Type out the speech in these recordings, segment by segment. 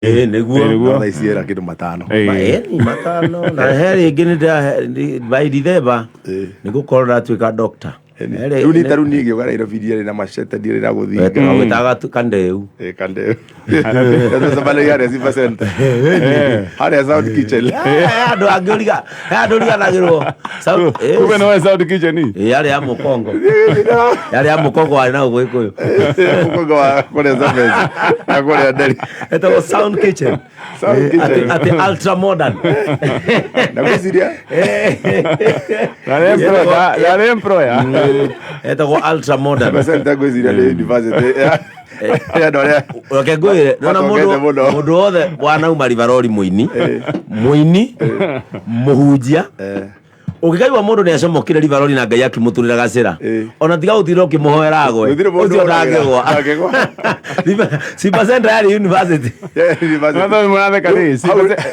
Ĩĩ, nĩguo. Ĩĩ, nĩguo. No thaa ici era kĩndũ matano. Ĩĩ. Ĩni matano na he rĩngĩ nĩ by December Ĩĩ. nĩ gũkorwo ndatuĩka doctor. Rĩu nĩ ta rĩu niĩ ngĩũka Nairobi ndiarĩ na machete, ndiarĩ na gũthinga. Wĩtaga kandeu. Ĩĩ, kandeu. Tũcemanagia harĩa Simba Center. Harĩa Sound Kitchen. He andũ angĩ ũriga he andũ ũriganagĩrwo. Kumbe no Sound Kitchen. Ĩĩ, yarĩ ya mũkongo. Yarĩ ya mũkongo warĩ na ũgĩkũyũ. Mũkongo wa kũrĩa Zambezi na kũrĩa Nderi. Etagwo Sound Kitchen. Sound Kitchen. Atĩ ultra modern. Na ngwĩciria Narĩ employer. Etagwo ultra modern. Simba Center ngwĩciria nĩ university ya ya andũ arĩa Reke ngwĩre, nona matongete mũndũ mũno. mũndũ wothe wanauma Rivaroli mũini, mũini, mũhunjia, ũngĩkaigua mũndũ nĩ acomokire Rivaroli na Ngai akĩmũturĩra gacĩra, Eh. ona tiga gũtinda ũkĩmũhoera agwe, Gũtirĩ mũndũ ũcio ũragĩra. ndangĩgwa. Ndangĩgwa. Simba Center yarĩ university. Yeah, university. Natho mũratheka rĩ.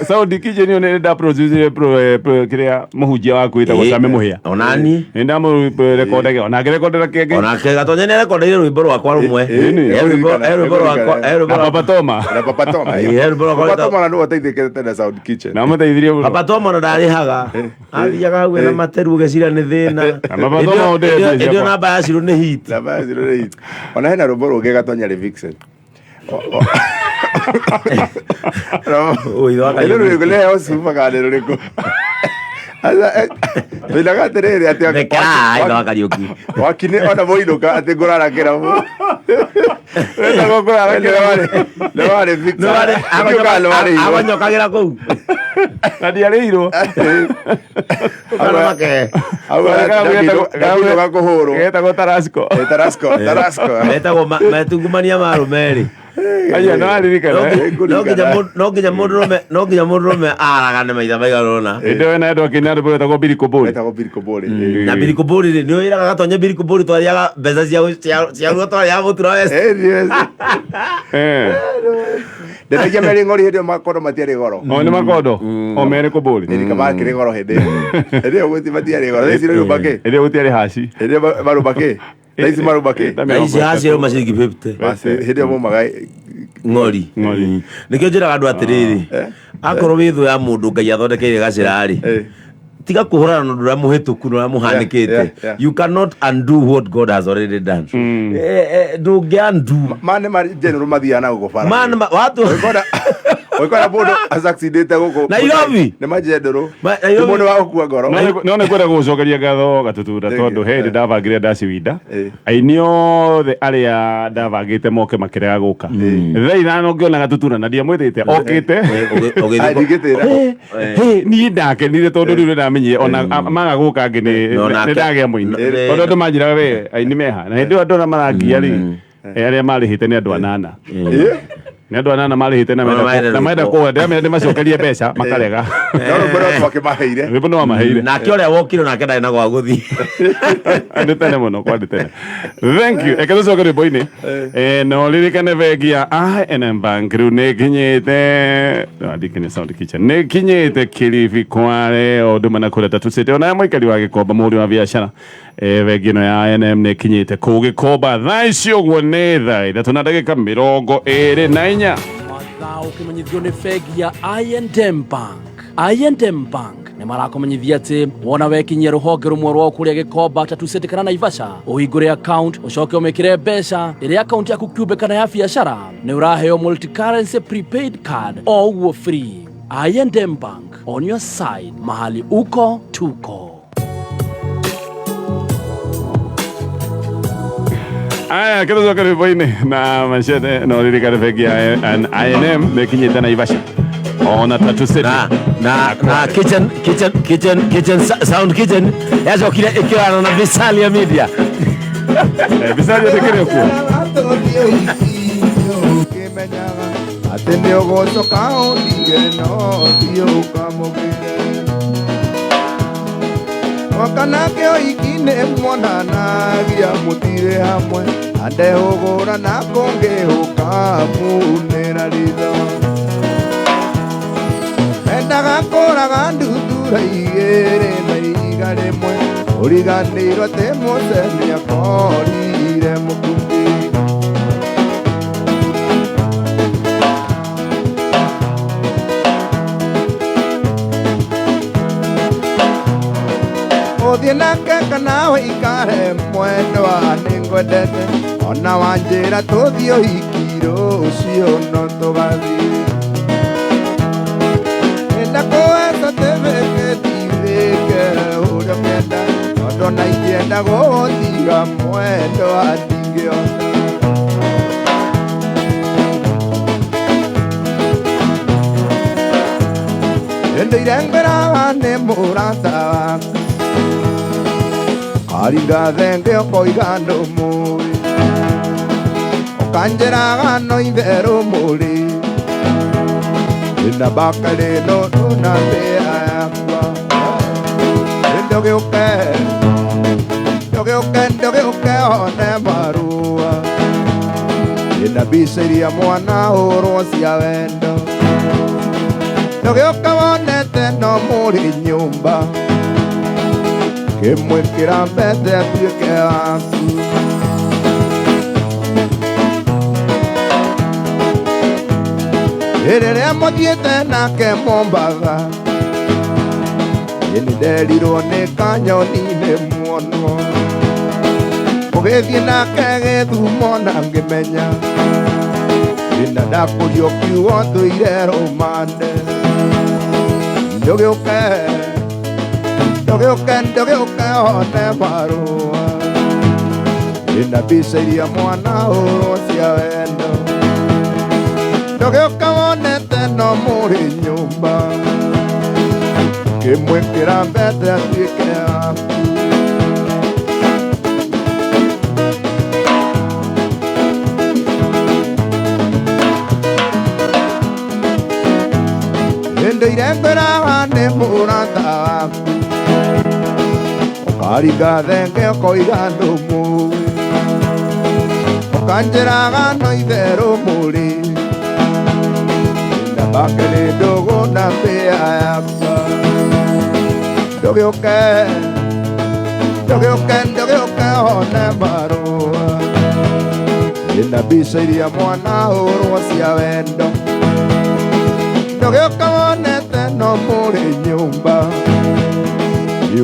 Sound Kitchen ĩyo nĩ ndaproducire kĩrĩa mũhunjia waku wĩtagwo Eh, Sami Mũhĩa. Onani. Nĩ ndamũrekondege ona ngĩrekondera kĩngĩ. Onake Gatonye nĩ arekondeire rwĩmbo rwakwa rũmwe. Eh, He rwĩmbo he rwĩmbo rwakwa he rwĩmbo Na rwakwa Papa Toma. Na Papa Toma. Ĩĩ, he rwĩmbo rwakwa Papa rwĩtagwo- Toma na nĩwe ũteithĩkĩte na Sound Kitchen. Na amũteithirie mũno. Papa Toma ona ndarĩhaga. Athiaga hau ena materu ũgeciria nĩ thĩna. Na Papa Toma ũndĩ Hĩndĩ mbeca ĩyo ciakwa. namba ya Shiro nĩ hit. Namba ya zero eight. Ona hena rwĩmbo rũngĩ Gatonya rĩ Vixen. Ũitho wa Ĩno Kariũki. rwĩmbo nĩheo cuma kana nĩ rũrĩkũ? Aca, Tũinaga atĩrĩrĩ atĩ Thekera ithe wa Kariũki. wakini ona mũinũka atĩ ngũrara kĩrabu. Wĩtagwo kũrara kĩrabu. Nĩ warĩ Vixen. Ndiũĩ kana nĩ warĩhirwo. Agonyokagĩra kũu. Na ndiarĩhirwo. Ũkana make. Hau ndainũka kũhũrwo. Getagwo Tarasco. Eh, Tarasco, Tarasco. Metagwo metungumania ma arũme rĩ. Aya no aririkana. No nginya no nginya mũndũrũme no nginya mũndũrũme aragane maitha maigana ũna. Hĩndĩ ĩyo ena andũ akĩina rwĩmbo rwĩtagwo Billy Kobori. Etagwo Billy Kobori. Na Billy Kobori rĩ nĩ wĩraga Gatonye Billy Kobori twarĩaga mbeca cia ruo twarĩaga mũtura West. Eh, yes. Eh. Ndendagia merĩ ng'ori hĩndĩ ĩyo makondo matiarĩ goro. O nĩ makondo. O merĩ Kobori. Ĩni kama makĩrĩ goro hĩndĩ ĩyo. Hĩndĩ ĩyo gũti matiarĩ goro. Thaa ici rĩu makĩ. Hĩndĩ ĩyo gũtiarĩ haci. Hĩndĩ ĩyo marũma kĩ. Thaa ici marũma kĩ. Ta Na ici mĩrongo haci ĩtatũ. rĩu maciringi 50. Basi hĩndĩ ĩyo maumaga Ng'ori. Ng'ori. Nĩkĩo njĩraga andũ atĩrĩrĩ, akorwo wĩ thũ ya mũndũ Ngai athondekeire gacĩra rĩ, Eh. tiga kũhũrana na ũndũ ũrĩa mũhĩtũku na ũrĩa mũhanĩkĩte. Yeah, yeah, yeah. You cannot undo what God has already done. Ndũngĩ undo. Ma nĩ ma general mathiaga na gũkũ bara. Man, watu Ũngĩkora ũngĩkora mũndũ accident gũkũ. Nairobi. Nĩ ma general. Ma- Ti Nairobi. mũndũ wa gũkua ngoro. No nĩ kwenda gũgũcokeria ngatho Gatutura tondũ he hĩndĩ ndabangire ndaciwinda Eh. aini othe arĩa ndabangĩte moke makĩrega gũka thaa ithano ngĩona Gatutura na ndiamwĩtĩte okĩte Ah, ndingĩtĩra. Hey, niĩ ndakenire tondũ rĩu nĩndamenyire ona maga gũka angĩ No, nake- nĩ ndagĩa mũini No, nĩ- tondũ andũ manjĩraga we aini meha na hĩndĩ ĩyo andũ arĩa marangia rĩ arĩa marĩhĩte nĩ andũ anana Eh? nĩ andũ anana marĩhĩte na Ona menda maende na menda rwĩmbo. kũga ndĩramera ndĩmacokerie mbeca makarega No rwĩmbo no twakĩmaheire. rwĩmbo no wamaheire Nake ũrĩa wokire nake ndarĩ na gwa gũthiĩ. nĩ tene mũno kwarĩ tene thank you reke tũcoke rwĩmbo-inĩ Eh, na ũririkane bengi ya I&M Bank rĩu nĩ ĩkinyĩte no, ndikene Sound Kitchen nĩ ĩkinyĩte Kilifi Kwale o ũndũ ũmwe na kũrĩa Tatu City ona mũikari wa Gĩkomba mũhũri wa biacara Eh, bengi ĩno ya I&M nĩ ĩkinyĩte kũu Gĩkomba thaa ici ũguo nĩ thaa ithatũ na ndagĩka mĩrongo ĩrĩ na inya. Mathaa ũkĩmenyithio nĩ bengi ya I&M Bank. I&M Bank nĩ marakũmenyithia atĩ wona wekinyia rũhonge rũmwe rwao kũrĩa Gĩkomba, Tatu City kana Naivasha, ũhingũre account ũcoke ũmĩkĩre mbeca ĩrĩ account yaku kĩũmbe kana ya biacara, nĩ ũraheo multi-currency prepaid card o ũguo free. I&M Bank on your side, mahali uko tuko. Aya, kĩtũcoke rwĩmbo-inĩ na machete na ũririkane bengi ya I&M nĩ ĩkinyĩte Naivasha ona Tatu City Na na na kitchen kitchen kitchen kitchen sound kitchen yacokire ĩkĩoyana na Visalia Media. Eh, Visalia ndĩkĩrĩ kuo. Ũkĩmenyaga atĩ nĩ ũgũcoka ũndige no thiĩ ũkamũkĩre. Mwaka nake ũiki nĩ muonanagia mũtirĩ hamwe andehũgũra na kũngĩ ũkamunĩra ritho. Endaga kũraga ndutura igĩrĩ na ihiga rĩmwe ũriganĩirwo atĩ Musa nĩakorire mũkundi. Tũthiĩ nake kana ũikare mwendwa nĩngwendete ona wanjĩra tũthiĩ ũhiki rũciũ no tũgathiĩ Ndakũhe certificate wĩke ũrĩa ũkenda tondũ ona ingĩenda gũgũtiga mwendwa ndingĩhota. Ndũire ngwĩraga nĩ mũrata waku Karinga thenge ũkoiga ndũmũĩ Ũkanjĩraga no itherũ mũrĩ Ndĩna bakari no na mbĩa yakwa Ndũgĩũke ndũgĩũke ndũgĩũke one marũa Ndĩna mbica iria mwana hũrwo cia wendo Ndũgĩũke wonete no mũrĩ nyũmba Kĩmwĩkĩra mbete atuĩke waku Rĩrĩa mũthiĩte nake Mombatha Nĩ nderirwo nĩ kanyoni-inĩ muonwo Ũgĩthiĩ nake Gĩthumo na ngĩmenya Ndĩna ndakũrio kiugo tũire rũmande Ndũgĩũke ndũgĩũke ndũgĩũke one marũa Ndĩna mbica iria mwana hũrwo cia wendo Ndũgĩũke wonete no mũrĩ nyũmba Kĩmwĩkĩra mbete atuĩke waku Ndũire ngwĩraga nĩ mũrata waku Ũkaringa thenge ũkoiga ndũmũĩ Ũkanjĩraga no itherũ mũrĩ Ndĩna bakari ndũgũ na mbĩa yakwa Ndũgĩũke ndũgĩũke ndũgĩũke one marũa Ndĩna mbica iria mwana hũrwo cia wendo Ndũgĩũke wonete no mũrĩ nyũmba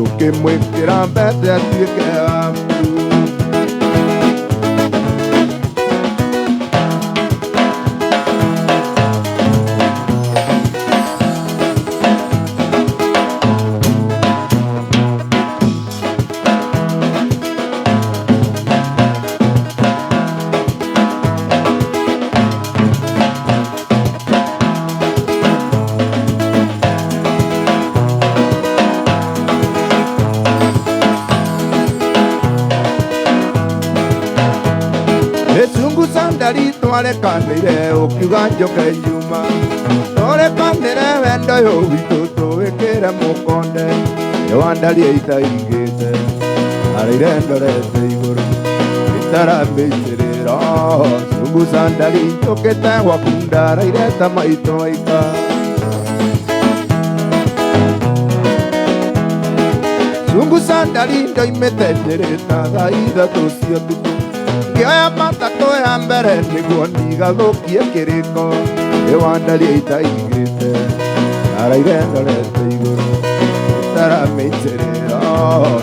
Ũkĩmwĩkĩra mbete atuĩke waku Twarekanĩire ũkiuga njoke nyuma Twarekanĩre wendo ũyũ witũ tũwĩkĩre mũkonde Nĩwandaria itaingĩte Araire ndorete igũrũ Itaramĩitĩrĩra Cungu sandari njũkĩte gwaku ndaraire ta maitũ aika Cungu sandari ndoimĩte Nyĩrĩ ta thaa ithatũ cia ũtukũ Ngĩoya matatũ ya mbere nĩguo ndigathũkie kĩrĩko Nĩwandaria itaigĩte Araire ndorete igũrũ Itaramĩitĩrĩra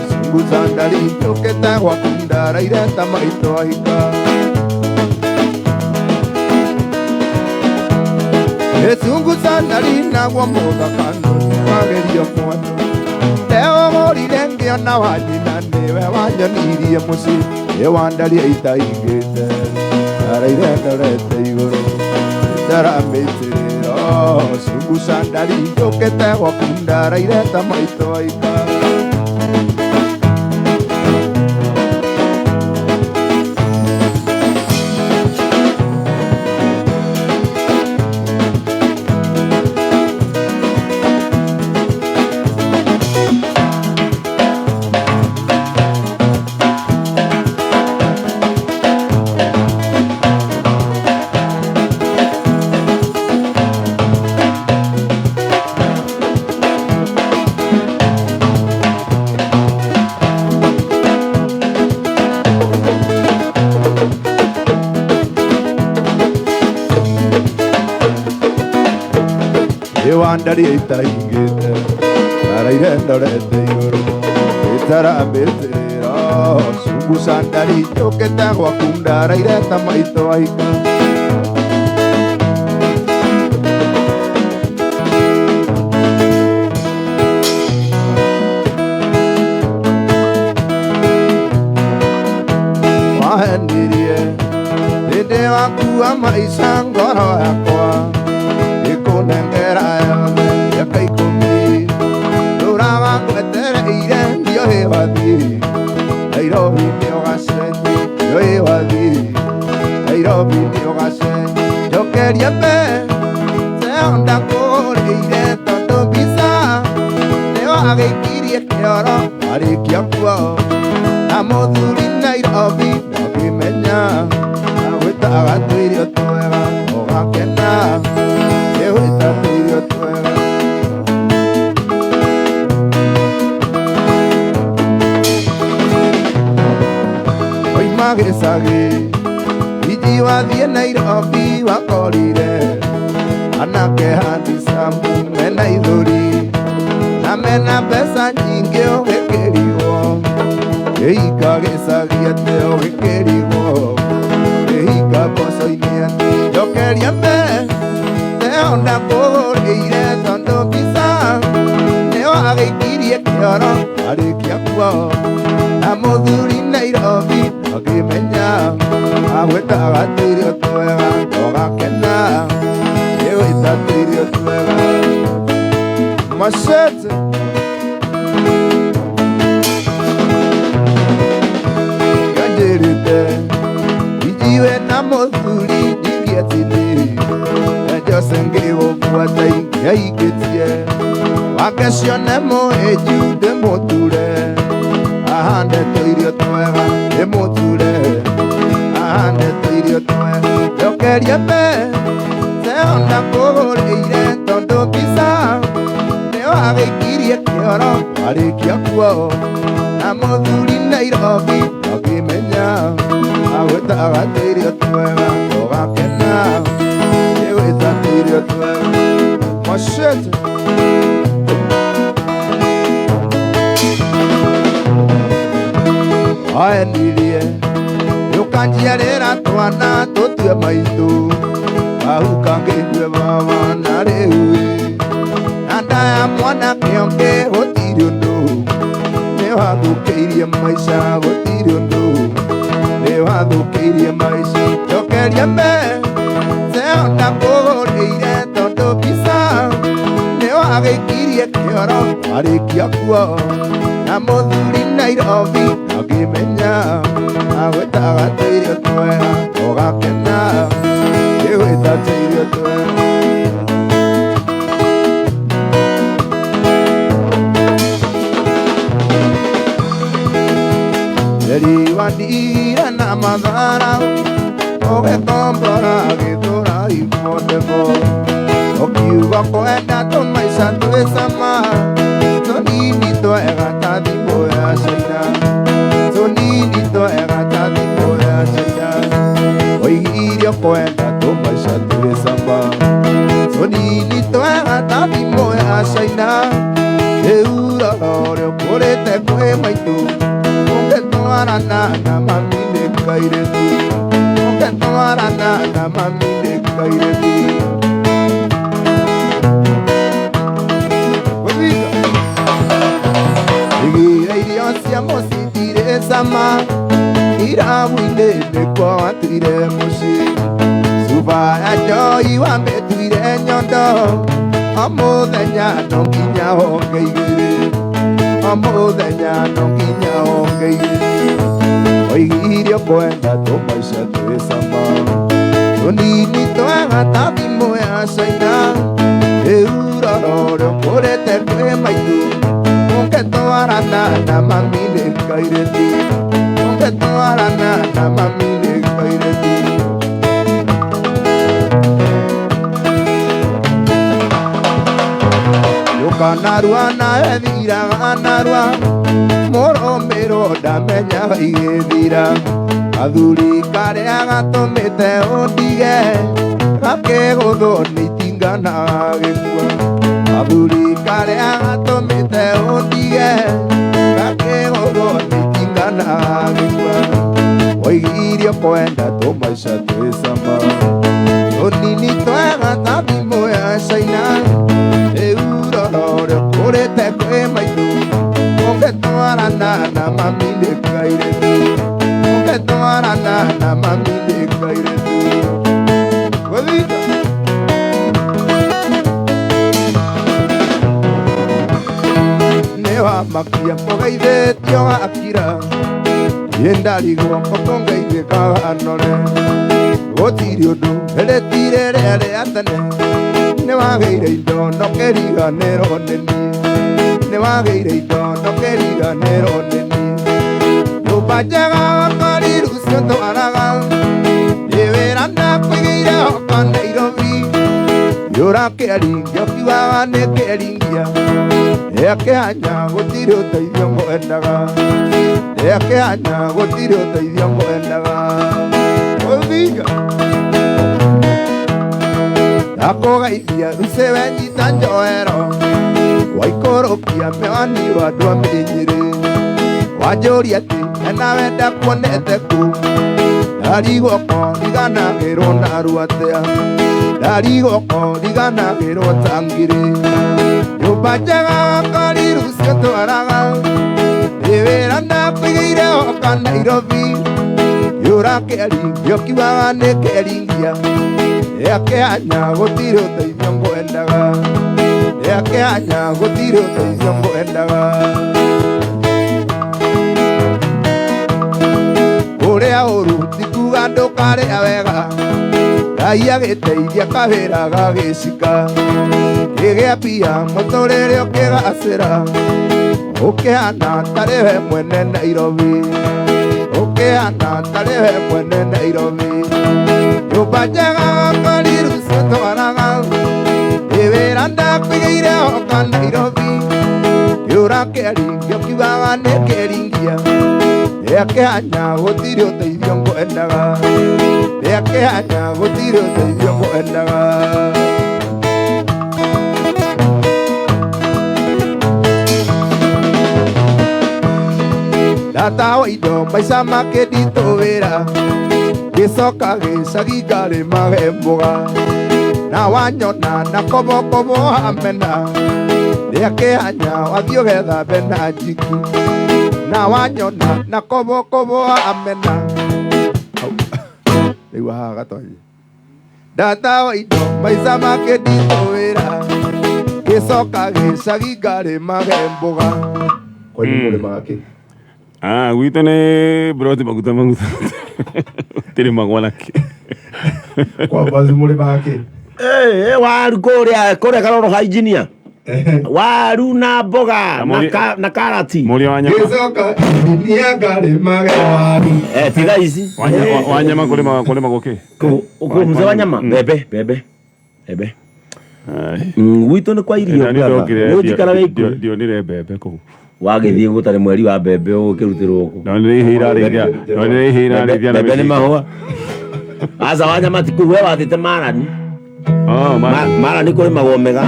Cungu sandari njũkĩte gwaku ndaraire ta maitũ aika Cungu sandari naguo mũthaka nũkagerio mwana Ndeũgũrire ngĩona wa nyina nĩwe wanyonirie mũciĩ Nĩwandaria itaingĩte Araire ndorete igũrũ Itaramĩitĩrĩra Cungu sandari njũkĩte gwaku ndaraire ta maitũ aika Nĩwandaria itaingĩte Araire ndorete igũrũ Itaramĩtĩrĩra Cunguca ndari njũkĩte gwaku ndaraire ta maitũ ahika. Wahenirie hĩndĩ wakua maica ngoro yakwa ĩkũnengera yothe mĩaka ikũmi ndũraga ngwetereire ndiũĩ wathiĩ Nairobi nĩ ũgacenjia ndiũĩ wathiĩ Nairobi nĩ ũgacenjia njokeria mbeca ndakũrĩire tondũ mbica nĩ wagĩikirie kĩoro warĩkia kuo na mũthuri Nairobi ndangĩmenya agwĩtaga tũirio twega ũgakena ĩgwĩta tũirio twega. Oima gĩcagi iji wathiĩ Nairobi wakorire anake handicamu mena ithũri na mena mbeca nyingĩ ũgĩkĩrigwo ĩhinga gĩcagi atĩ ũgĩkĩrigwo ĩhinga mboco-inĩ atĩ njokeria mbeca ndakũgũrĩire tondũ mbica nĩ wagĩikirie kĩoro warĩkia kuo na mũthuri Nairobi ndangĩmenya agwĩtaga tũirio twega ũgakena ĩgwĩta tũirio twega. Machete yanjĩrĩte ijiwe na mũthuri ndingĩatini Jose ngĩgũbuata ingĩaikĩtie wake cione mũhĩnju ndĩmũture ahande tũirio twega ndĩmũture ahande tũirio twega njokeria mbeca ndakũgũrĩire tondũ mbica nĩ wagĩikirie kĩoro warĩkia kuo na mũthuri Nairobi ndangĩmenya agwĩtaga tũirio twega ũgakena ĩgwĩta tũirio twega. Machete waenirie ũkanjiarĩra twana tũtue maitũ ahuka ngĩndue baba na rĩu na nda ya mwanake ũngĩ gũtirĩ ũndũ nĩ wathũkĩirie maica gũtirĩ ũndũ nĩ wathũkĩirie maica njokeria mbeca ndakũgũrĩire tondũ mbica nĩ wagĩikirie kĩoro warĩkia kuo na mũthuri Nairobi ndangĩmenya agwĩtaga tũirio twega ũgakena ĩgwĩta tũirio twega. Riwandire na mathara ũgĩkombora gĩthũra ibondebo ũkiuga kwenda tũmaica twĩ cama tũnini twega ta thimũ ya China tũnini twega ta thimũ ya China oigire kwenda tũmaica twĩ cama tũnini twega ta thimũ ya China rĩu rora ũrĩa ũkũrĩte kwĩ maitũ ũngĩtwarana na mami nĩ kairĩtu ũngĩtwarana na mami nĩ kairĩtu. Igire irio cia mũciĩ ndirĩ cama irabu-inĩ nĩkuo watuire mũciĩ cuba ya njohi wamĩtuire nyondo o mũthenya no nginya honge igĩrĩ o mũthenya no nginya honge igĩrĩ oigire ũkwenda tũmaica twĩ cama tũnini twega ta thimũ ya China rĩu rora ũrĩa ũkũrĩte kwĩ maitũ ũngĩtwarana na mami nĩ kairĩtu ũngĩtwarana na mami nĩ kairĩtu. Yũka narua nawe thiraga narua mũrũmĩrwo ndamenyaga igĩthira athuri karĩa gatũmĩte ũndige gakĩgũthwo nĩ itinga na gagĩkua athuri karĩa gatũmĩte ũndige Akĩgũthwo nĩ itinga na agĩkua. Woigirie kwenda tũmaica twĩ cama. Tũnini twega ta thimũ ya China. Rĩu rora ũrĩa ũkũrĩte kwĩ maitũ. Ũngĩtwarana na mami nĩ kairĩtu. Ũngĩtwarana na mami nĩ kairĩtu. Gũthinga. Nĩ wamakia mũgeithĩtio akira. Ndarigwo ũkũngeithĩkaga nore. Gũtirĩ ũndũ rĩrĩtire rĩa rĩa tene. Nĩ wagĩire indo ndũkĩriganĩrwo nĩ niĩ. Nĩ wagĩire indo ndũkĩriganĩrwo nĩ niĩ. Nyũmba njega wakariru ciotwaraga. Nĩ wĩra ndakũigĩire hoka Nairobi. Yũrakĩaringia ũkiugaga nĩ kĩaringia. Ĩakĩhanya gũtirĩ ũteithio ngwendaga. Ĩakĩhanya gũtirĩ ũteithio ngwendaga. Ũthinga. Ndakũgeithia rucĩ wenyita njoero. Waikũrũkia mĩwani wa andũ a mĩnyĩrĩ. Wanjũria atĩ enawe ndakuonete kũ. Ndarigwo koriganagĩrwo narua atĩa. Ndarigwo koriganagĩrwo ta ngiri. Nyũmba njega wakariru ciotwaraga. Nĩ wĩra ndakũigĩire hoka Nairobi. Yũrakĩaringia ũkiugaga nĩ kĩaringia. Ĩakĩhanya gũtirĩ ũteithio ngwendaga. Ĩakĩhanya gũtirĩ ũteithio ngwendaga. Kũrĩa ũru ti kuga ndũkarĩa wega. Ngai agĩteithia kawĩra gagĩcika. Kĩgĩa mbia mũtũrĩre ũkĩgacĩra. Ũkĩhana tarĩ we mwene Nairobi. Ũkĩhana tarĩ we mwene Nairobi. Nyũmba njega wakariru ciotwaraga. Nĩ wĩra ndakũigĩire hoka Nairobi. Yũrakĩaringia ũkiugaga nĩ kĩaringia. Ĩakĩhanya gũtirĩ ũteithio ngwendaga. Ĩakĩhanya gũtirĩ ũteithio ngwendaga. Ndatawa indo maica makĩnditũwĩra. Ngĩcoka gĩcagi ngarĩmage mboga. Na wanyona na kobokobo hamena. Rĩakĩhanya wathiĩ ũgethambe na njiki. Na wanyona na kobokobo hamena. Rĩu haha gatonye. Ndatawa indo maica makĩnditũwĩra. Ngĩcoka gĩcagi ngarĩmage mboga. Kwanyu mũrĩmaga kĩ? Ah, gwitũ nĩ broti maguta maguta. Tĩrĩmagwo na kĩ. Kwa bazi mũrĩmaga kĩ? Waru kũrĩa kũrĩa Karoro ha engineer. Waru na mboga na karati. Mũrĩa wa nyama. Ngĩcoka engineer ngarĩmage waru. Tiga ici. Wanyama kũrĩmagwo kĩ? Kũ mzee wa nyama? Mbembe, mbembe. Mbembe. Gwitũ nĩ kwa irio. Nĩ ũnjikara wĩ ikũmi. Ndionire mbembe kũu. Wagĩthiĩ gũtarĩ mweri wa mbembe ũkĩrutĩrwo kũ. Ndonire ihĩa irarĩithia. Ndonire ihĩa irarĩithia na mbembe nĩ mahũa. Aca wanyama ti kũu we wathĩte marani. Oh, marani kũrĩmagwo mega.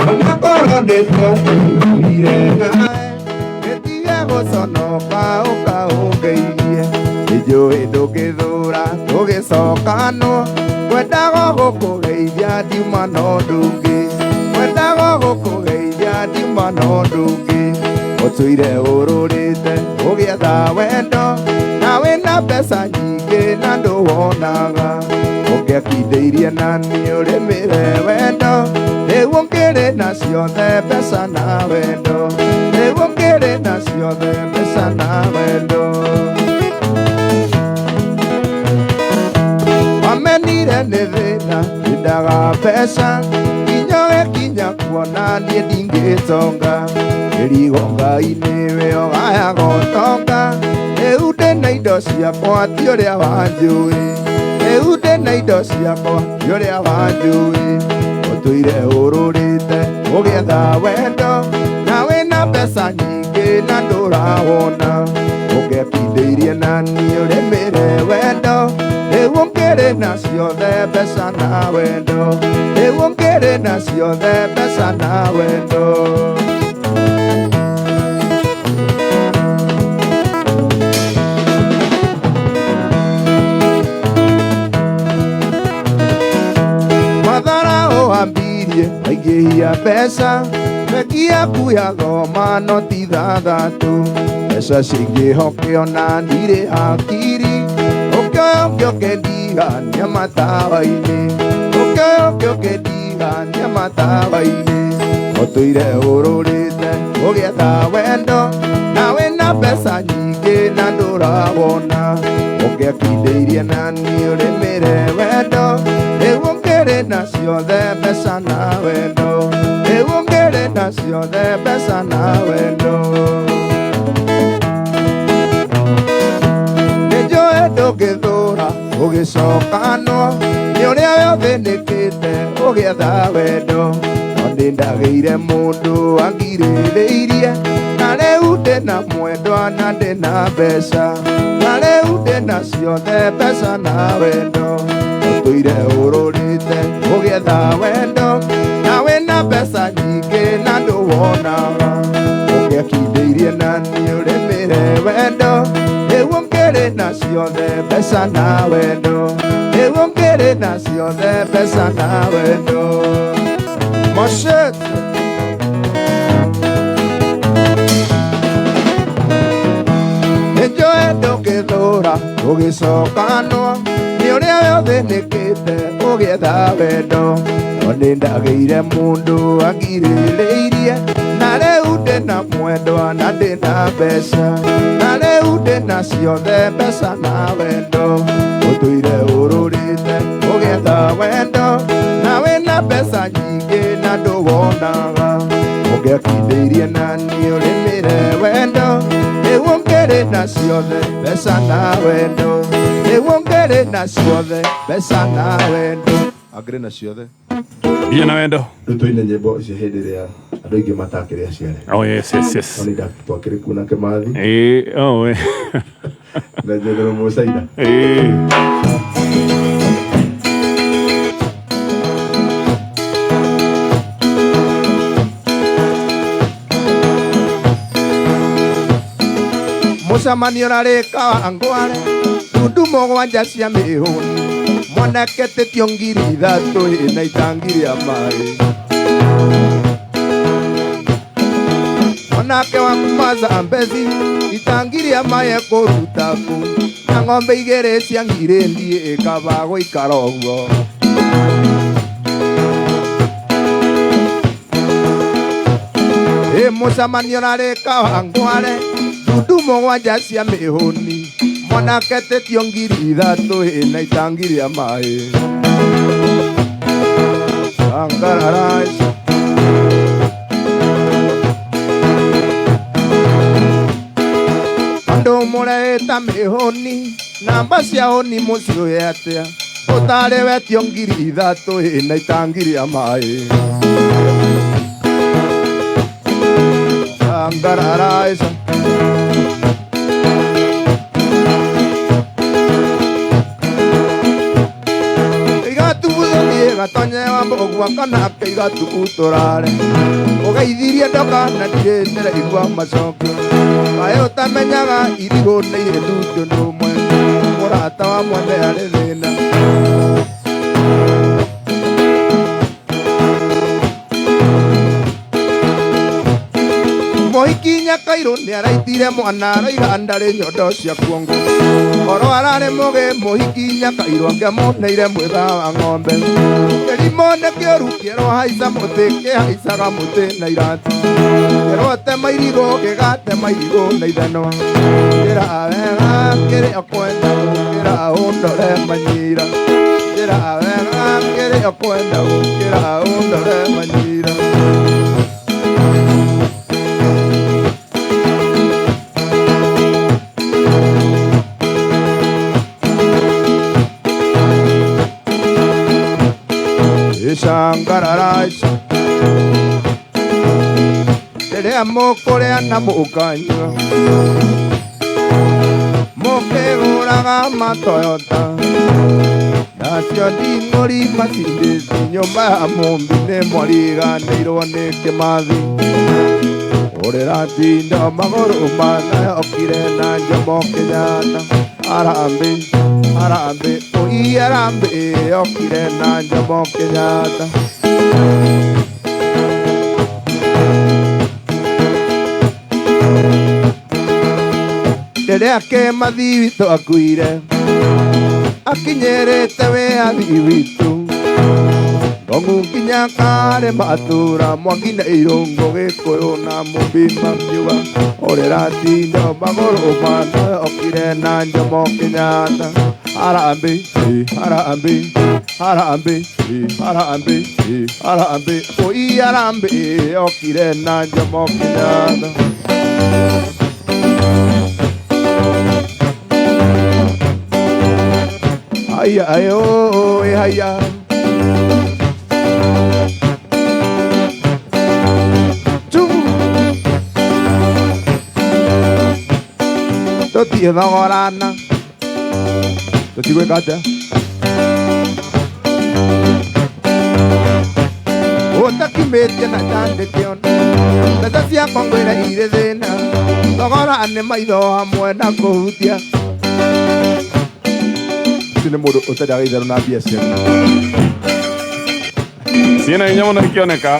Onakorwo ndĩtwakuire nawe, gĩtige gũconoka ũka ũngeithie. Nĩnjũĩ ndũngĩthũra tũgĩcokanwo. Ngwendaga gũkũgeithia ndiuma na ũndũ ũngĩ. Ngwendaga gũkũgeithia ndiuma na ũndũ ũngĩ. Ũtũire ũrũrĩte ũgĩetha wendo. Na wĩna mbeca nyingĩ na ndũwonaga. Ũngĩakindĩirie na niĩ ũrĩmĩre wendo. Rĩu ũngĩrĩ na ciothe mbeca na wendo. Rĩu ũngĩrĩ na ciothe mbeca na wendo. Wamenire nĩ thĩna nyendaga mbeca. Nginya ũgĩkinya kuona niĩ ndingĩtonga. Kĩrigo Ngai nĩwe ũgayaga ũtonga. Rĩu ndĩna indo ciakwa ti ũrĩa wanjũĩ. Rĩu ndĩna indo ciakwa ti ũrĩa wanjũĩ. Ũtũire ũrũrĩte ũgĩetha wendo. Na wĩna mbeca nyingĩ na ndũrawona. Ũngĩakindĩirie na niĩ ũrĩmĩre wendo. Rĩu ũngĩrĩ na ciothe mbeca na wendo. Rĩu ũngĩrĩ na ciothe mbeca na wendo. Ũthiĩ waingĩhia mbeca bengi yaku ya thoma noti ithathatũ mbeca cingĩhokĩona ndirĩ hakiri ũkĩoya ũkĩ ũkĩndigania matawa-inĩ ũkĩoya ũkĩ ũkĩndigania matawa-inĩ ũtũire ũrũrĩte ũgĩetha wendo na wĩna mbeca nyingĩ na ndũrawona ũngĩakindĩirie na niĩ ũrĩmĩre wendo rĩu ũngĩrĩ na ciothe mbeca na wendo rĩu ũngĩrĩ na ciothe mbeca na wendo nĩnjũĩ ndũngĩthũra ũgĩcokanwo nĩ ũrĩa we ũthĩnĩkĩte ũgĩetha wendo no nĩndagĩire mũndũ angirĩrĩirie na rĩu ndĩna mwendwa na ndĩna mbeca na rĩu ndĩna ciothe mbeca na wendo ũtũire ũrũrĩte ũgĩetha wendo na wĩna mbeca nyingĩ na ndũwonaga ũngĩakindĩirie na niĩ ũrĩmĩre wendo rĩu ũngĩrĩ na ciothe mbeca na wendo rĩu ũngĩrĩ na ciothe mbeca na wendo Machete. Nĩnjũĩ ndũngĩthũra ũgĩcokanwo nĩ ũrĩa we ũthĩnĩkĩte ũgĩetha wendo no nĩndagĩire mũndũ angirĩrĩirie na rĩu ndĩna mwendwa na ndĩna mbeca na rĩu ndĩna ciothe mbeca na wendo ũtũire ũrũrĩte ũgĩetha wendo na wĩna mbeca nyingĩ na ndũwonaga ũngĩakindĩirie na niĩ ũrĩmĩre wendo rĩu ũngĩrĩ na ciothe mbeca na wendo rĩu ũngĩrĩ na ciothe mbeca na wendo Angĩrĩ na ciothe Mbia na wendo. Rĩu tũine nyĩmbo icio hĩndĩ ĩrĩa andũ aingĩ matakĩrĩ aciare. Oh yes, yes, yes. No nĩ twakĩrĩ kuo na Kĩmathi Oh, eh. na General Mũcaina. Mũcemanio ũrarĩ Kawangware ndundu mũgwanja cia mĩhũni mwanake tĩtio 3,000 ĩna itangi rĩa maĩ mwanake wa kuma Zambezi itangi rĩa maĩ ekũruta kũ na ng'ombe igĩrĩ cia ngirĩndi ĩkaba gũikara ũguo ĩ mũcemanio ũrarĩ Kawangware ndundu mũgwanja cia mĩhũni mwanake tĩtio 3,000 ĩna itangi rĩa maĩ Angararaisa. Andũ mũrehĩta mĩhũni namba cia hũni mũciũĩ atĩa ũtarĩ wetio 3,000 ĩna itangi rĩa maĩ Angararaisa. Gatonye wa mbũgua kana kĩigatu ũtũrare ũgeithirie ndoka na ndirĩ ndĩraigua macokio kaĩ ũtamenyaga irigũ nĩ irĩ ndundu nũmwe mũrata wa mwene arĩ thĩna Mũhiki Nyakairũ nĩaraitire mwana aroiga ndarĩ nyondo cia kuongo oro ararĩ mũgĩ mũhiki Nyakairũ angĩamuneire mwĩtha wa ng'ombe kĩrimũ nĩ kĩũru kĩerwo haica mũtĩ kĩhaicaga mũtĩ na irati kĩerwo tema irigũ gĩgatema irigũ na ithanwa njĩra wega kĩrĩa ũkwenda gũkĩra ũndore manyira njĩra wega kĩrĩa ũkwenda gũkĩra ũndore manyira Ishangararaisa rĩrĩa mũkũrĩa na mũkanyua mũkĩgũraga matoyota nacio nding'ũri macindĩti nyũmba ya mũmbi nĩ mwariganĩirwo nĩ Kĩmathi ũrĩratinda magũrũ mana yokire na Jomo Kenyatta Harambee harambee oi harambee yokire na Jomo Kenyatta. Rĩrĩa Kĩmathi witũ akuire akinyĩrĩte wĩyathi witũ Ng'ong'u nginya karĩ matũra Mwangi na Irũngũ Gĩkũyũ na Mũmbi makiuga ũrĩra tindo magũrũ mana okire na Jomo Kenyatta. Harambee, harambee, harambee, harambee, harambee, oi harambee okire na Jomo Kenyatta. Haya ayo haya. Tũtiĩthogorana tũtigwĩka atĩa ũtakimĩtie na njandĩkĩo mbeca ciakwa ngwĩre irĩ thĩna thogora nĩ maitho hamwe na kũhutia. Ũcio nĩ mũndũ ũtendaga itherũ na mbia ciake. Ciĩna hinya mũno ikĩoneka.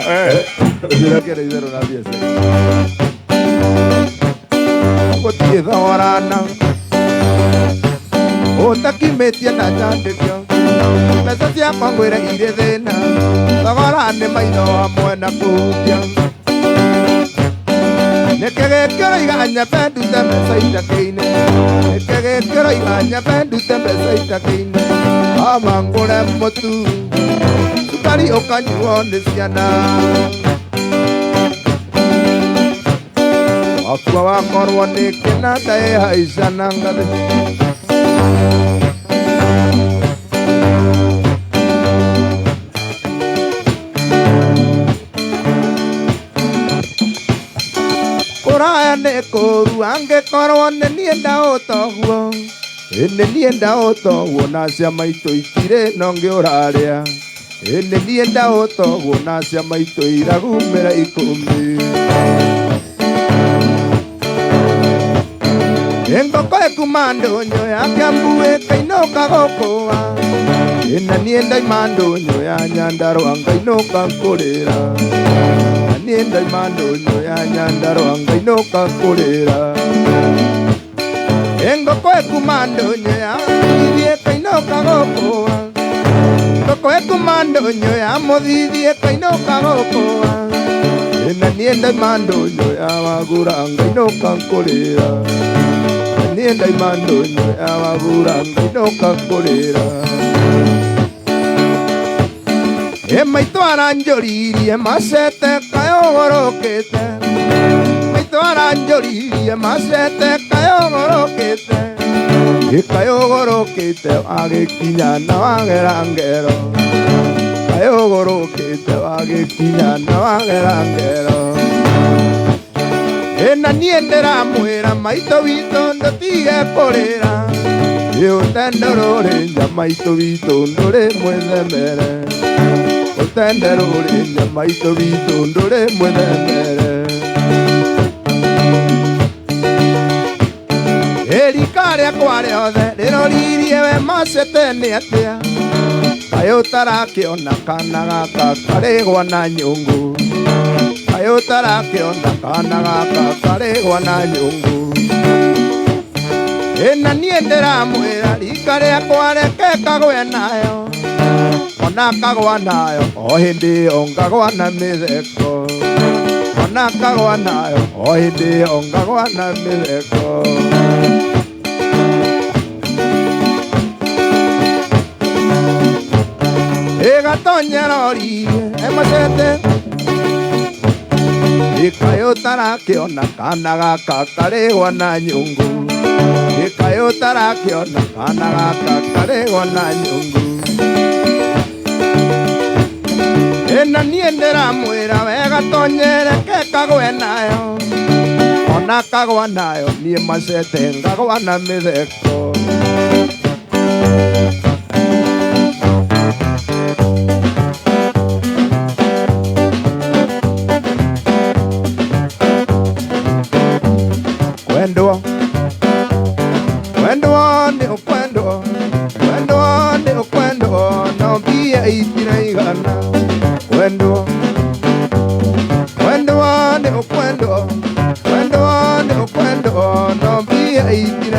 Ũcio ũrĩa itherũ na mbia ciake. Gũtirĩ thogorana ũtakimĩtie na njandĩkĩo mbeca ciakwa ngwĩre irĩ thĩna thogora nĩ maitho hamwe na kũhutia. Nĩkĩ gĩkĩroiga nyambe ndute mbeca itakĩine nĩkĩ gĩkĩroiga nyambe ndute mbeca itakĩine ama ngũre mũtu cukari ũkanyuo nĩ ciana. Wakua wakorwo nĩ kĩnanda ĩhaica na ngathĩ. Kũraya nĩ kũũru angĩkorwo nĩ niĩ ndaũtoguo nĩ niĩ ndaũtoguo na cia maitũ itirĩ no ngĩ ũrarĩa nĩ niĩ ndaũtoguo na cia maitũ iragumĩra ikũmi. Engoko ekuma ndũnyũ ya Kiambu ĩkainũka gũkũa na niĩ ndaima ndũnyũ ya Nyandarũa ngainũka kũrĩra na niĩ ndaima ndũnyũ ya Nyandarũa ngainũka kũrĩra. Engoko ekuma ndũnyũ ya Mũthithi ĩkainũka gũkũa ngoko ekuma ndũnyũ ya Mũthithi ĩkainũka gũkũa na niĩ ndaima ndũnyũ ya Wagura ngainũka kũrĩra niĩ ndaima ndũnyũ ya Wagura ngainũka kũrĩra. Ĩ maitũ aranjũririe macete kayũgũrũkĩte maitũ aranjũririe macete kayũgũrũkĩte ĩ kayũgũrũkĩte wagĩkinya na wagera ngero kayũgũrũkĩte wagĩkinya na wagera ngero. Ĩ na niĩ ndĩramwĩra maitũ witũ ndũtige kũrĩra ĩ ũtende rũrĩ nja maitũ witũ ndũrĩ mwĩthemere ũtende rũrĩ nja maitũ witũ ndũrĩ mwĩthemere. Ĩ rika rĩakwa rĩothe rĩroririe we macete nĩ atĩa kaĩ ũtarakĩona kana gaka karĩgwa na nyũngũ kaĩ ũtarakĩona kana gaka karĩgwa na nyũngũ. Ĩ na niĩ ndĩramwĩra rika rĩakwa reke kagwe nayo ona kagwa nayo o hĩndĩ ĩyo ngagwa na mĩtheko ona kagwa nayo o hĩndĩ ĩyo ngagwa na mĩtheko. Ĩ Gatonyera oririe emacete ĩ kaĩ ũtarakĩona kana gaka karĩgwa na nyũngũ ĩ kaĩ ũtarakĩona kana gaka karĩgwa na nyũngũ. Ĩ na niĩ ndĩramwĩra we Gatonyere ke kagwe nayo ona kagwa nayo niĩ macete ngagwa na mĩtheko. Kwendwo kwendwo nĩ ũkwendwo kwendwo nĩ ũkwendwo no mbia itiraigana kwendwo kwendwo nĩ ũkwendwo kwendwo nĩ ũkwendwo no mbia itiraigana.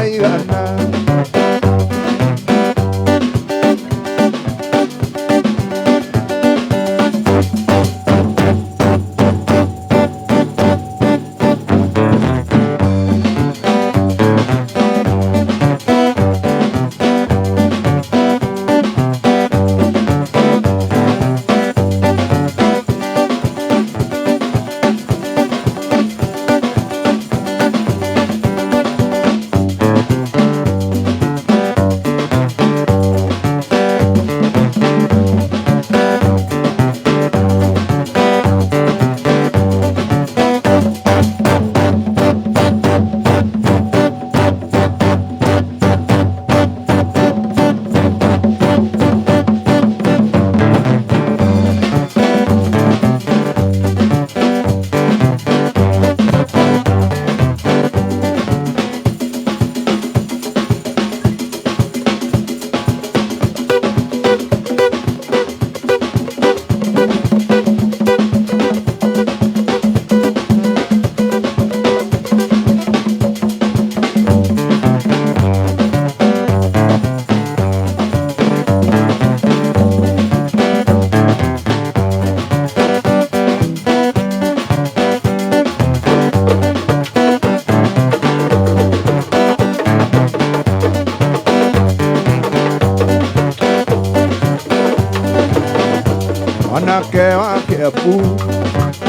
Mwanake wa Kiambu,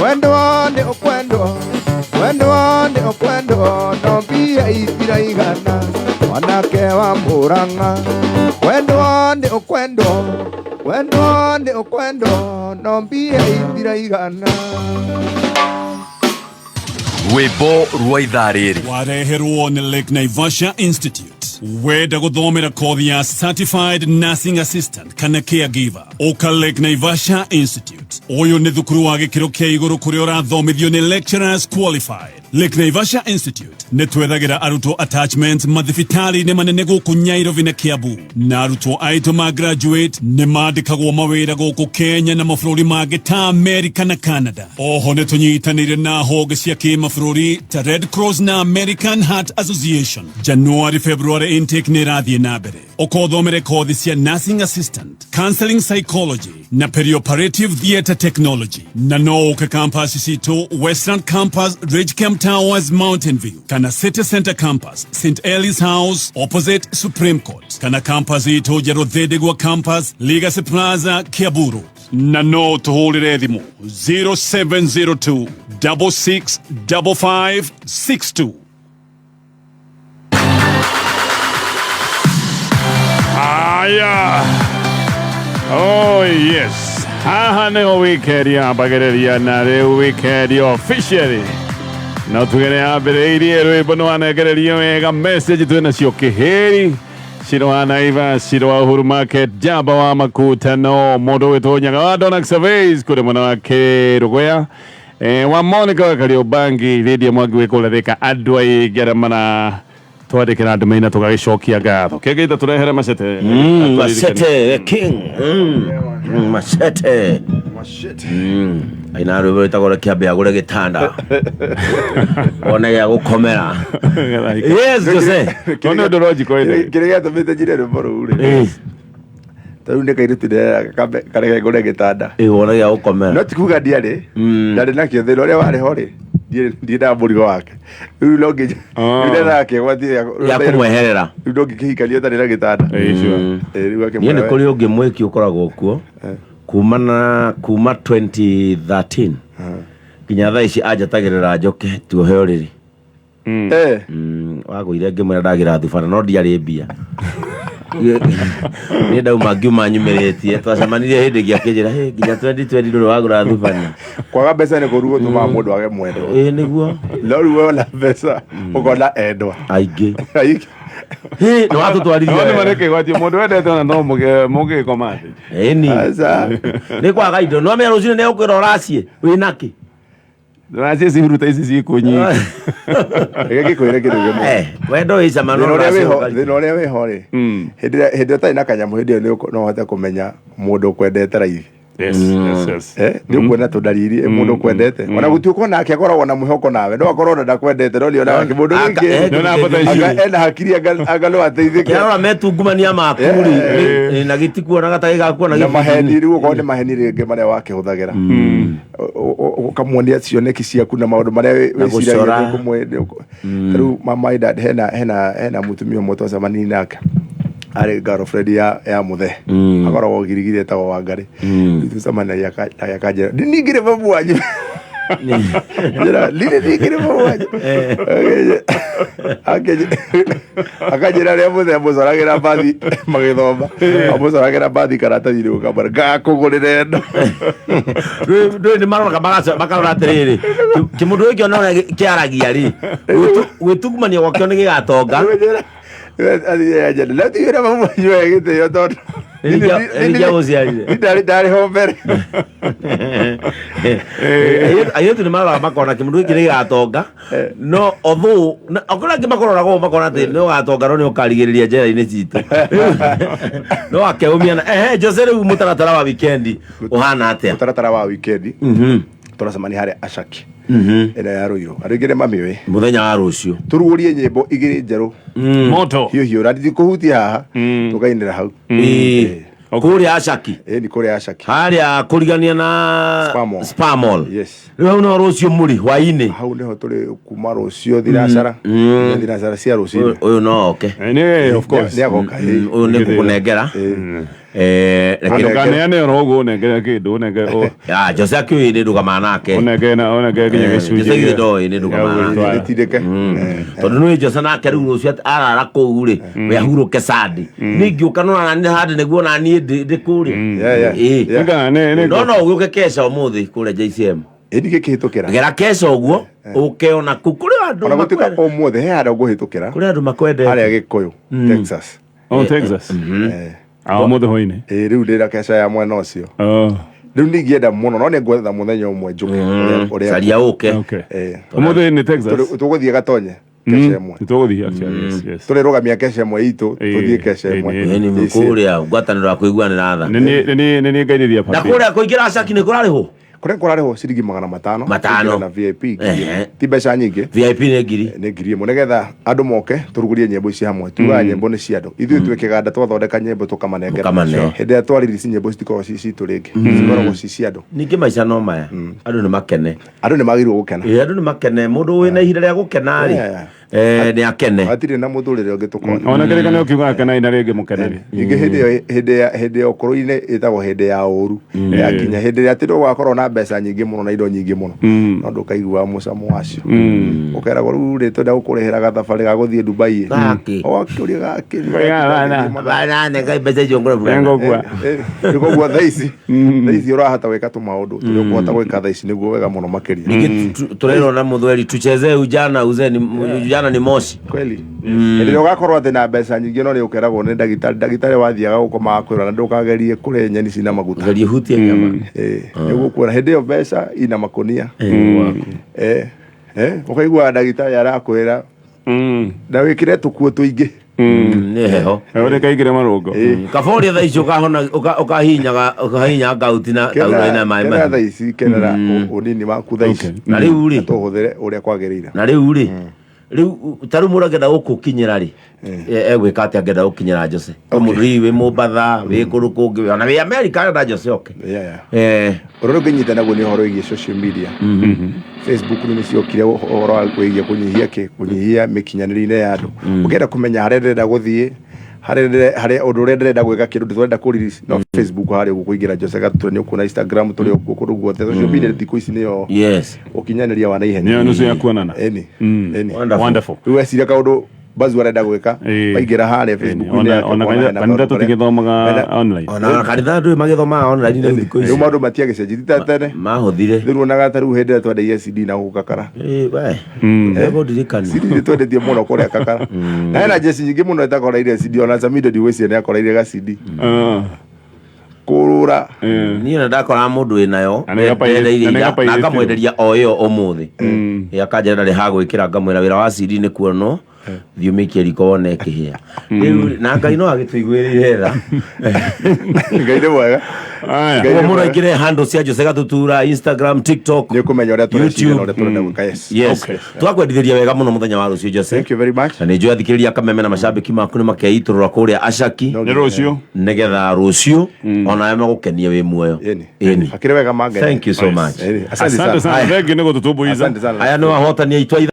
kwendwo nĩ ũkwendwo, kwendwo nĩ ũkwendwo, no mbia itiraigana. Mwanake wa Murang'a, kwendwo nĩ ũkwendwo, kwendwo nĩ ũkwendwo, no mbia itiraigana. Rwĩmbo rwa ithaa rĩrĩ Wareherwo nĩ Lake Naivasha Institute. Wenda gũthomera kothi ya Certified Nursing Assistant kana Caregiver, ũka Lake Naivasha Institute. Ũyũ nĩ thukuru wa gĩkĩro kĩa igũrũ kũrĩa ũrathomithio nĩ lecturers qualified. Lake Naivasha Institute nĩ twethagĩra arutwo attachments mathibitarĩ-inĩ manene gũkũ Nyairobi na Kiambu, na arutwo aitũ ma graduate nĩ mandĩkagwo mawĩra gũkũ Kenya na mabũrũri mangĩ ta America na Canada. Oho nĩ tũnyitanĩire na honge cia kĩmabũrũri ta Red Cross na American Heart Association. January February intake nĩ ĩrathiĩ na mbere. Ũkothomere kothi cia nursing assistant, counseling psychology na perioperative theatre technology, na no ũke campus citũ Westland Campus, Ridgecamp Towers, Mountain View, kana City Center Campus, St Eli's House opposite Supreme Court, kana campus itũ njerũ Thindigua Campus, Legacy Plaza, Kiambu Road. Na no tũhũrĩre thimũ 0702 6655 62. Aya. Oh yes. Haha nĩho weekend yambagĩrĩria, na rĩu weekend officially no tuge nĩ yambĩrĩirie. Rwĩmbo nĩ wanengererio wega, message twĩ nacio kĩhĩri Ciro wa Naivas, Ciro wa Uhuru Market, Jamba wa Makutano, mũndũ wĩtwo Nyaga wa Donax Surveys kũrĩ mwena wa Kĩrũgũya, wa Monica wa Kariobangi, Lydia Mwangi wĩ kũrĩa Thika, andũ aingĩ arĩa mara twandĩkĩra ndũmĩrĩri na tũgagĩcokia ngatho. Kĩngĩita tũrehere Macete. Machete the king. Machete. Aina rwĩmbo rwĩtagwo reke ambe agũre gĩtanda one gĩa gũkomera. Yes, Jose. No nĩ ũndũ logical ĩndĩ. Kĩrĩa gĩatũmĩte njire rwĩmbo rũu rĩ, tarĩu nĩ kairĩtu ndĩreraga kareke ngũre gĩtanda. Wone gĩa gũkomera. No ti kuga ndiarĩ, ndarĩ nakĩo. Thĩna ũrĩa warĩ ho rĩ, ndiendaga mũrigo wake. Rĩu no nginya rĩu ndethaga kĩgwati ya kũmweherera. Rĩu no ngĩkĩhikania ũtarĩ na gĩtanda. Sure. Rĩu Niĩ nĩ akĩmwĩra kũrĩ ũngĩ mwĩki ũkoragwo kuo kuma na kuma 2013 nginya thaa ici, anjatagĩrĩra njoke tuohe ũrĩrĩ. Wagũire ngĩmwĩra ndagĩra thubana no ndiarĩ mbia. Niĩ ndauma ngiuma nyumĩrĩtie, twacemanirie hĩndĩ ĩngĩ akĩnjĩra, "Hey, nginya 2020 ndũrĩ wagũra thubana." Kwaga mbeca nĩ kũru gũtũmaga mũndũ age mwendwa. Ĩĩ, nĩguo. No rĩu wona mbeca ũkona endwa aingĩ. Aingĩ. Hĩ, nĩ No nĩ watũtwarithia. marĩ kĩgwatio mũndũ wendete ona no mũgĩkoma thĩ. Ĩni. Aca. Nĩ kwaga indo, no amenya rũcinĩ nĩ ũkwĩra ũraciĩ wĩnakĩ. Racie cihuruta ici ciĩkuo nyingĩ. Reke ngĩkwĩre kĩndũ kĩmwe. Wendo wĩ cama no Thĩna ũrĩa rũraciĩ wĩho, ũkari- thĩna ũrĩa wĩho rĩ, hĩndĩ ĩrĩa ũtarĩ na kanyamũ, hĩndĩ ĩyo no ũhote kũmenya mũndũ ũkwendete raithi. Yes. Nĩ ũkuona tũndariri mũndũ ũkwendete, ona gũtuĩka onake akoragwo na mwĩhoko nawe, no akorwo ona ndakwendete, no nĩonaga kĩmũndũ gĩkĩ Nĩona potential. anga ena hakiri, anga no ateithĩke. Kĩarora metungumania maku rĩ, na gĩtikuonaga ta gĩgakuona. Na maheni rĩu, okorwo nĩ maheni rĩngĩ marĩa wakĩhũthagĩra, ũkamuonia cioneki ciaku na maũndũ marĩa Na wĩciragia. gũcora. Rĩu my dad, hena mũtumia ũmwe twacemanirie nake, arĩ girlfriend ya mũthee, akoragwo Girigiri, etagwo Wangarĩ. Rĩu tũcemanagia nake akanjĩra, "Ningĩrĩ babu wanyu." Njĩra, "Nini ningĩrĩ babu wanyu?" Akanjĩra rĩa mũthee amũcoragĩra mbathi magĩthoma, amũcoragĩra mbathi karatathi-inĩ, gũkamwĩra, "Ngakũgũrĩra ĩno." Ndũĩ nĩ maroraga makarora atĩrĩrĩ, kĩmũndũ gĩkĩ ona ũrĩa kĩaragia rĩ, gwĩtungumania gwakĩo nĩ gĩgatonga. Natigĩra babu wanyu gĩtĩo tondũ Nĩngĩagũciarire. ndarĩ ho mbere. Airĩtu nĩ maroraga makona kĩmũndũ gĩkĩ nĩ gĩgatonga, no although okorwo angĩ makoraga ũguo makona atĩ nĩ ũgatonga, no nĩ ũkarigĩrĩria njĩra-inĩ citũ no akeumia na ehe. Jose, rĩu mũtaratara wa wikendi ũhana atĩa? Mũtaratara wa wikendi, tũracemania harĩa Ashaki ĩno ya Rũirũ, andũ aingĩ nĩ mamĩũĩ. Mũthenya wa rũciũ. Tũrugũrie nyĩmbo igĩrĩ njerũ. Moto. Hiũ hiũ na nditikũhutia haha, tũkainĩra hau. Ĩĩ. Kũrĩa Ashaki. Ĩĩ, ni kũrĩa Ashaki. Harĩa kũrigania na Spa Mall. Spa Mall. Yes. Rĩu hau no rũciũ mũrĩ hwainĩ. Hau nĩho tũrĩ kuma rũciũ thinacara, thinacara cia rũcinĩ. Ũyũ no oke. Nĩ of course. Nĩ agoka, ĩĩ. Ũyũ nĩ ngũkũnengera. Ĩĩ. Reke Ndũkaneane oro ũguo ũnengere kĩndũ ũnengere Ah, Jose akĩũĩ nĩ ndũgamaga nake. Ũnengere na ũnengere nginya gĩcunjĩ. Jose githĩ ndoĩ nĩ ndũgamaga nake. Gĩtindĩke. Tondũ nĩ Jose nake rĩu rũciũ atĩ arara kũu rĩ, we ahurũke Sunday. Niĩ ngĩũka no nani handĩ nĩguo naniĩ ndĩ kũrĩa. Yeah. Ĩĩ. Yeah. No no ũgĩũke kesha ũmũthĩ kũrĩa JCM. Ĩ ndingĩkĩhĩtũkĩra. Gera kesha ũguo ũke ona kũu kũrĩ andũ Ona gũtuĩka makwendete. ũmũthĩ he handũ ngũhĩtũkĩra. Kũrĩ andũ makwendete. Harĩa Gĩkũyũ, Texas. Oh, Texas. Ah, ũmũthĩ hwainĩ. Ĩ rĩu ndĩra kesha ya mwena ũcio. Oh. Rĩu ningĩenda mũno no nĩngwetha mũthenya ũmwe njũke ũrĩa Caria ũke. Okay. Eh. Ũmũthĩ nĩ Texas. Tũgũthiĩ gatonye kesha ĩmwe. Nĩtũgũthiĩ actually, yes, yes. Tũrĩrũgamia kesha ĩmwe itũ tũthiĩ kesha ĩmwe. Ĩni kũrĩa ngwatanĩro ya kũiguanĩra tha. Nĩ nĩ ngaithĩria Na kũrĩa kũingĩra caki nĩ kũrarĩhwo? Kũrĩa kũrarĩhwo ciringi 500. Matano. Kũingĩra na VIP ngiri. Ti mbeca nyingĩ. VIP nĩ ngiri. Nĩ 1000 nĩgetha andũ moke tũrugũrie nyĩmbo ici hamwe. Tugaga nyĩmbo nĩ cia andũ. Ithuĩ twĩ kĩganda twathondeka nyĩmbo tũkamanengera. Mũkamane. Hĩndĩ ĩrĩa twa release nyĩmbo citikoragwo ci citũ rĩngĩ. Cikoragwo ci cia andũ. Ningĩ maica no maya. Andũ nĩ makene. Andũ nĩ magĩrĩirwo gũkena. Ĩĩ andũ nĩ makene. Mũndũ wĩna ihinda rĩa gũkena rĩ. Yeah. Nĩ akene. Hatirĩ na mũtũrĩre ũngĩ tũkona. Ona kĩrĩkanĩro kiugaga kenai na rĩngĩ mũkenere. Ningĩ hĩndĩ ĩyo hĩndĩ ya ũkũrũ-inĩ ĩtagwo hĩndĩ ya ũru. Yakinya hĩndĩ ĩrĩa atĩ ndũgakorwo na mbeca nyingĩ mũno na indo nyingĩ mũno. No ndũkaigua mũcamo wacio. Ũkeragwo rĩu rĩ twenda gũkũrĩhĩra gathabarĩ ga gũthiĩ Dubai. Gakĩ. Ũgakĩũria gakĩ. Bana ngai mbeca icio ngũrabura. Nĩngũkua. Rĩu koguo thaa ici ũrahota gwĩka tũmaũndũ tũrĩa ũkũhota gwĩka thaa ici nĩguo wega mũno makĩria. Ningĩ tũrerwo na mũthweri tuchezee ujana uzee ni ujana ni moshi. Kweli. Hĩndĩ ĩrĩa ũgakorwo atĩ na mbeca nyingĩ no nĩ ũkeragwo nĩ ndagĩtarĩ ndagĩtarĩ wathiaga gũkoma akwĩra na ndũkagerie kũrĩa nyeni cina maguta. Gerie hutie nyama. Nĩguo kuona hĩndĩ ĩyo mbeca ina makũnia. Ũkaigua ndagĩtarĩ arakwĩra na wĩkĩre tũkuo tũingĩ. Nĩ heho. Ũrĩa kaingĩre marũngo. Kaba ũrĩa thaa ici ũkahona ũkahinya ngauti na taurũ ĩna maĩ Kenera mahiũ. thaa ici kenera ũnini waku thaa ici. Na rĩu rĩ. Tũhũthĩre ũrĩa kwagĩrĩire. Na rĩu rĩ. Rĩu ta rĩu mũndũ angĩenda gũkũkinyĩra rĩ egwĩka atĩa angĩenda gũkinyĩra Jose? Mũndũ hihi wĩ Mombatha, wĩ kũndũ kũngĩ, ona wĩ Amerika arenda Jose oke. Ũrĩa ũngĩnyita naguo nĩ ũhoro wĩgiĩ social media. Facebook nĩ ciokire ũhoro wa wĩgiĩ kũnyihia kĩ kũnyihia mĩkinyanĩrie-inĩ ya andũ. Ũngĩenda kũmenya harĩa ndĩrenda gũthiĩ harĩa ũndũ ũrĩa ndĩrenda gwĩka kĩndũ ndĩrenda kũ release no Facebook harĩa ũguo kũingĩra Jose Gatutura nĩ ũkuona Instagram tũrĩ okuo kũndũ guothe. Social media thikũ ici nĩyo ũkinyanĩria wa naihenya. Nĩyo nusu ya kuonana. Ĩni. Ĩni. Wonderful. Rĩu weciria kaũndũ Bazu arenda gwĩka waingĩra harĩa Facebook-inĩ yake Ona ũkona hena kanitha kaũndũ karĩa- tũtigĩthomaga online. Ona kanitha andũ magĩthomaga online rĩu thikũ ici. Rĩu maũndũ matiagĩcenjia ti ta tene. Mahũthire. Rĩu wonaga ta rĩu hĩndĩ ĩrĩa twendagia CD na gũkũ Kakara. Nĩngũndirikania. CD nĩ twendetie mũno kũrĩa Kakara. Na hena jeci nyingĩ mũno ĩtakoreire CD ona Samido ndigwĩciria nĩ akoreire ga CD. Kũrũra. Niĩ na ndakoraga mũndũ wĩnayo Na nĩ na gapairĩtio. ngamwenderia o ĩyo ũmũthĩ. Akanjĩra ndarĩ ha gwĩkĩra ngamwĩra wĩra wa CD nĩ kuonwo thiĩ ũmĩikie riko wone ĩkĩhĩa. Rĩu na Ngai no agĩtũiguĩrĩire tha. Ngai nĩ mwega. Ũguo mũndũ aingĩre handle cia Jose Gatutura Instagram, TikTok, Nĩ ũkũmenya ũrĩa tũreciria na YouTube. ũrĩa tũrenda gwĩka. Yes. Yes. Twakwendithĩria wega mũno mũthenya wa rũciũ Jose. Thank you very much. Na nĩ njũĩ athikĩrĩria kameme na macambĩki maku nĩ makeitũrũra kũrĩa Ashaki. Nĩ rũciũ. Nĩgetha rũciũ onawe magũkenie wĩ muoyo. Ĩni. Akĩrĩ wega mangeni. Thank you so much. Ĩni. Asante Asante sana. sana. Thank you nĩ gũtũtumbuiza. Asante sana. Aya nĩ wahotani aitũ a